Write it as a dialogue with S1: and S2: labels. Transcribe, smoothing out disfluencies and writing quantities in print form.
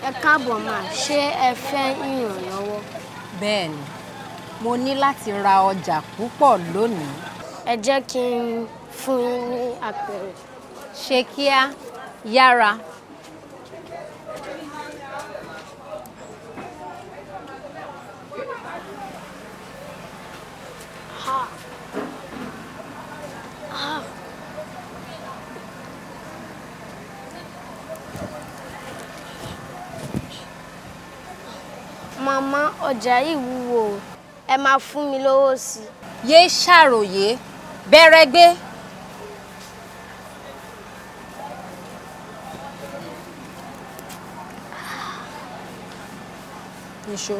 S1: Ẹ káàbọ̀ mà, ṣé ẹ fẹ́ ìrànlọ́wọ́?
S2: Bẹ́ẹ̀ni, mo ní láti ra ọjà púpọ̀ lónìí.
S1: Ẹ jẹ́ kí n fún yín ní apẹ̀rẹ̀.
S2: Ṣe kíá, yára.
S1: Màmá, ọjà yìí wúwo o, ẹ máa fún mi lówó sí i.
S2: Yé ṣàròyé, bẹ̀rẹ̀ gbé. Nìṣó.